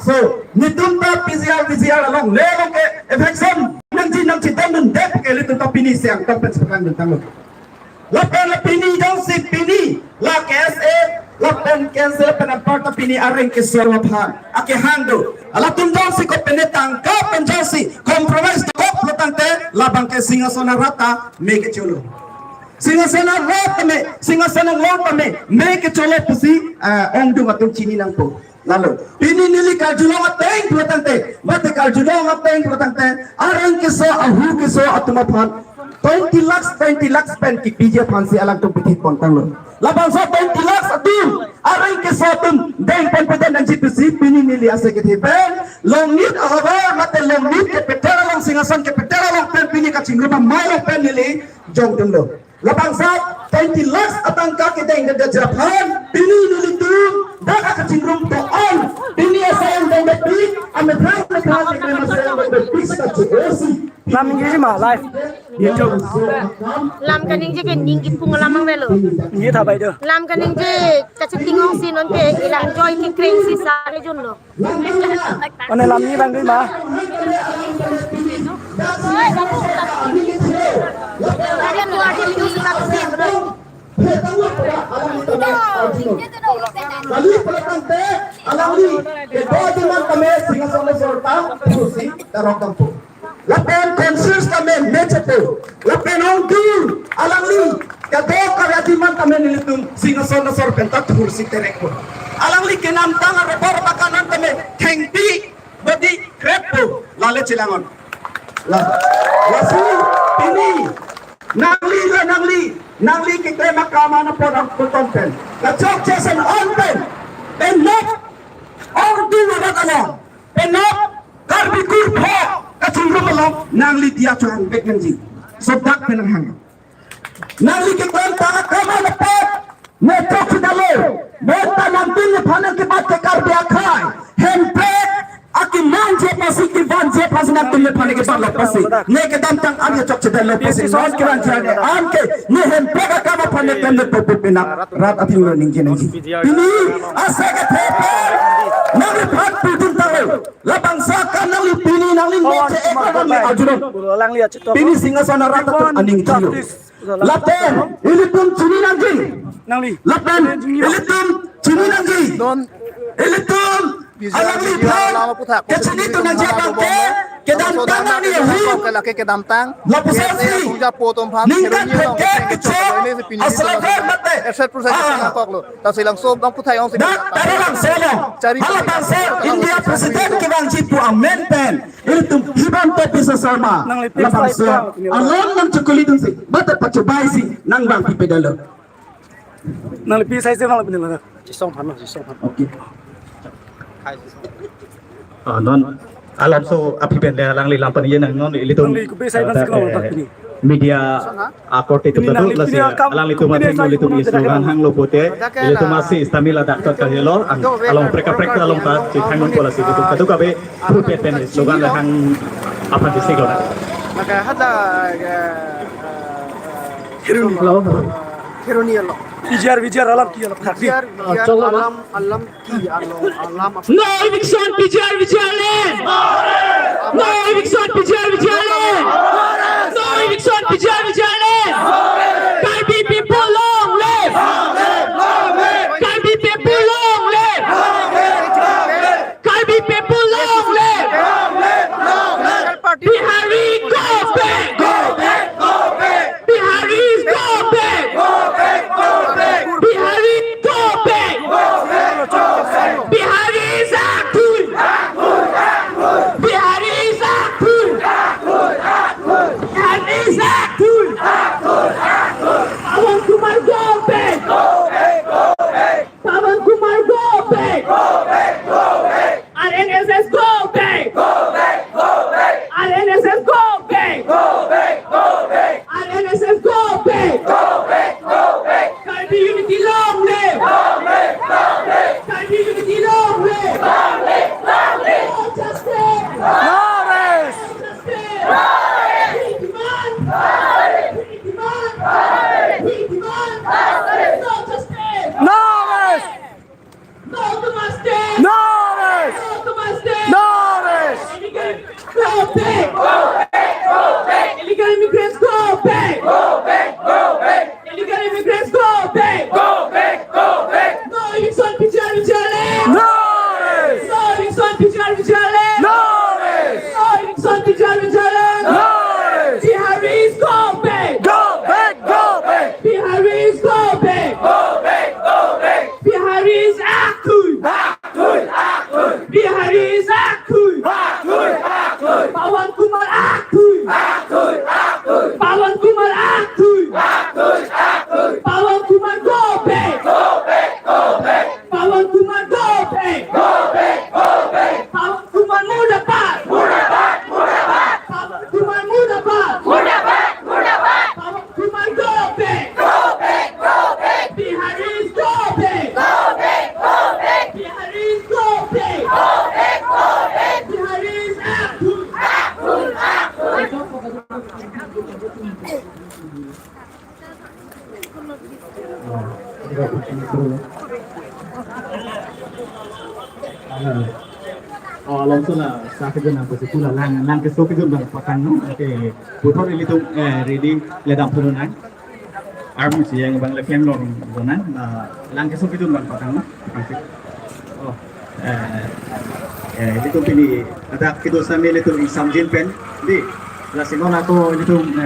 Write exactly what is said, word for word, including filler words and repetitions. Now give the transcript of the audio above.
So, netum ta P G R, V G R along le along ke eviction nangji nangchedondunde ke ilitum ta pini siang tong pen sepakang bintang lo. Lapen la pini jongsi pini la K S A, lapen K S A pen anparta pini areng keso aphan akehang do. Latum jongsi kopine tangka pen jongsi compromise dokok lo tangte labang ke Singhason arat ta me kecholo. Singhason arat ta me, Singhason along ta me, me kecholo pusi, ah, ongdung atum chini nangpo. Lalo, pini neli karjulong ateng pulo tangte, mate karjulong ateng pulo tangte, areng keso, ahu keso atum aphan twenty lakhs, twenty lakhs pen kipiji aphansi alangtum pithit pontanglo. Labangso twenty lakhs atum, areng keso atum deng pen peden nangji pusi pini neli ase kethe pen, Longnit ahavar mate Longnit capital along, Singhason capital along pen pini kachingrum amei along pen neli jongdunlo. Labangso twenty lakhs atangka kedengdedetji aphan pini nelitum dak kachingrum do-an, pini asai angdeng bepik, amethang methang keklem asai angdeng bepik sita chu osi. Lam ningje ma live. YouTube. Lam kaningje ke ning kipung lam ang velo. Ningje tha bai do. Lam kaningje kachiting ongsi non ke ilang joy kekrengsi sare junlo. One lam ni bang dui ma. Kali pula tangte, alangli kedo demand tame Singhason asor ta pusi darok dampo. Lapen councils tame mechepo. Lapen ongdung alangli kedo karya demand tame nelitum Singhason asor pen ta thursi terekpo. Alangli kenamtang arobor bakanan tame thengpi badi kreppo. Lale chelang-on. La, lasi pini nangli la nangli, nangli keklem akam an apor angkuton pen, kachokche ason an pen, penap ongdung arat along, penap Karbi kurpho kachingrum along nangli diya chohang bek nangji. Sodak pen nanghang. Nangli keklem tang akam an apot ne chokchedetlo. Bonta nangtum nephan nangkebat ke Karbi akhei, Hemprek akemangji aphansi, kevanji aphansi nangtum nephan nangkebatlo apotsi, ne kedamtang an chokchedetlo apotsi, non kevanji an ke ne Hemprek akam aphan ne klemdetpo pu penap rat athengno ningje nangji. Pini ase kethe pen nangliphan pudun tanglo. Labangso akam nangli pini nangli mokche ekor nangli arjulong. Pini Singhason arat atum aning chilo. Lapen ilitum chini nangji. Nangli. Lapen ilitum chini nangji. Ilitum alangli phan kechini tu nangji abang ke kedamtang nangli ahu. Lake kedamtang. Lapuson si ningkan pheket kecho asalaver mate. Asalaver mate. Dak Taralangso along. Hala bangso India President kevangji pu amen pen ilitum Himanta Biswa Sarma. Nangli pik labangso sai along nangchokoli dunsi, mate pachobai si nangvang pipedalo. Nangli pik sai se nangli pinelo. Chisong phan, chisong phan. Okay. Ah, non alamso aphi pen le alangli lam pani nang non ilitum. Nangli kopi sai nang sekolah eh, tak pini. Media akorte atum nangli dut lasi pini akam, alanglitum pini ateng sai nangli tum pini slogan hanglo pute. Ilitum asi stamina dak tot kali lo ang along preka preka along ta chithang pon lasi ilitum kadokave pute pen slogan le hang aphan disi lo. Maka hada, eh, eh, eh, Hironi. Hironi alo. P G R, V G R alam ki alo. P G R, V G R alam, alam ki alo, alam apa? No eviction, P G R, V G R le. No eviction, P G R, V G R le. No eviction, P G R, V G R le. Karbi people long live. Karbi people long live. Karbi people long live. Bihari go back. Biharis go back! Go back, go back, go back! Biharis go back! Go back, go back! Biharis akhul! Akhul, akhul! Biharis akhul! Akhul, Bihari is akthui. Akthui, akthui. Pawan Kumar akthui. Akthui, akthui. Pawan Kumar akthui. Akthui, akthui. Pawan Kumar go back. Go back, go back. Pawan Kumar go back. Go back, go back. Pawan Kumar murdabad. Murdabad, murdabad. Pawan Kumar murdabad. Murdabad, murdabad. Pawan Kumar go back. Go back, go back. Biharis go back. Go back, go back. Biharis go back. Go back, go back. Biharis akthui. Akthui, akthui. Oh, along sula sa kejun apa sih pula lang lang keso kejun bang patang no. Oke, putar ilitum eh ready ledam punu nang. Armu si yang bang lepian lor bonan lang keso kejun bang patang no. Oke. Oh, eh, eh, ilitum pini ada kita sambil itu samjin pen di la sinon ako ilitum eh,